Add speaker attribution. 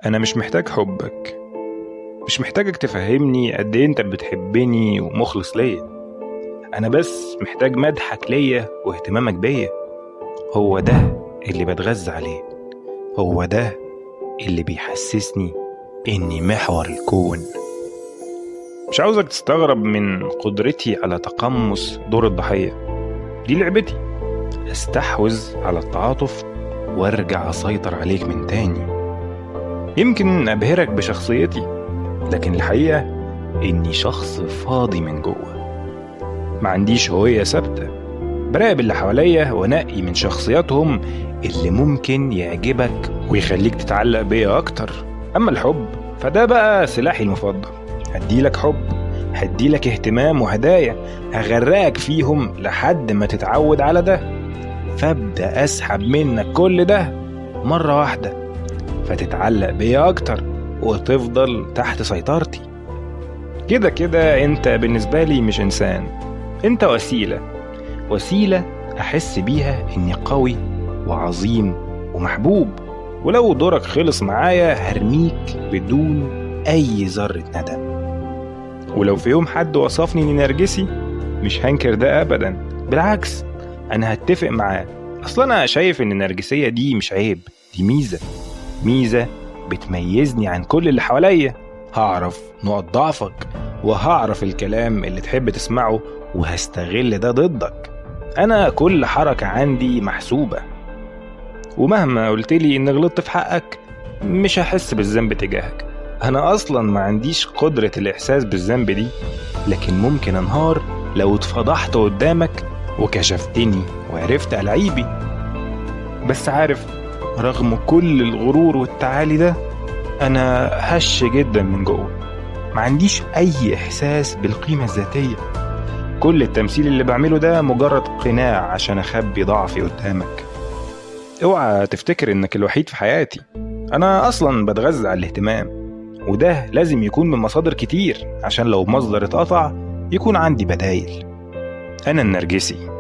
Speaker 1: أنا مش محتاج حبك، مش محتاجك تفهمني قد إيه أنت بتحبني ومخلص ليا. أنا بس محتاج مدحك ليا واهتمامك بيا. هو ده اللي بتغذى عليه، هو ده اللي بيحسسني إني محور الكون. مش عاوزك تستغرب من قدرتي على تقمص دور الضحية، دي لعبتي. استحوذ على التعاطف وارجع أسيطر عليك من تاني. يمكن أبهرك بشخصيتي، لكن الحقيقة إني شخص فاضي من جوه، ما عنديش هوية ثابتة. براقب اللي حواليا وانقي من شخصياتهم اللي ممكن يعجبك ويخليك تتعلق بيا أكتر. أما الحب فده بقى سلاحي المفضل. هديلك حب، هديلك اهتمام وهدايا، هغرقك فيهم لحد ما تتعود على ده، فابدأ أسحب منك كل ده مرة واحدة فتتعلق بيا أكتر وتفضل تحت سيطرتي. كده كده أنت بالنسبة لي مش إنسان، أنت وسيلة، وسيلة أحس بيها إني قوي وعظيم ومحبوب، ولو دورك خلص معايا هرميك بدون أي ذرة ندم. ولو في يوم حد وصفني إني نرجسي مش هنكر ده أبدا، بالعكس أنا هتفق معاه. أصلا أنا شايف إن النرجسية دي مش عيب، دي ميزة، ميزة بتميزني عن كل اللي حواليا. هعرف نقط ضعفك وهعرف الكلام اللي تحب تسمعه وهستغل ده ضدك. أنا كل حركة عندي محسوبة، ومهما قلتلي إن غلطت في حقك مش هحس بالذنب تجاهك. أنا أصلا ما عنديش قدرة الإحساس بالذنب دي، لكن ممكن أنهار لو اتفضحت قدامك وكشفتني وعرفت ألعيبي. بس عارف، رغم كل الغرور والتعالي ده أنا هش جدا من جوه، ما عنديش أي إحساس بالقيمة الذاتية. كل التمثيل اللي بعمله ده مجرد قناع عشان أخبي ضعفي قدامك. اوعى تفتكر إنك الوحيد في حياتي، أنا أصلا بتغذى على الاهتمام، وده لازم يكون من مصادر كتير عشان لو مصدر اتقطع يكون عندي بدايل. أنا النرجسي.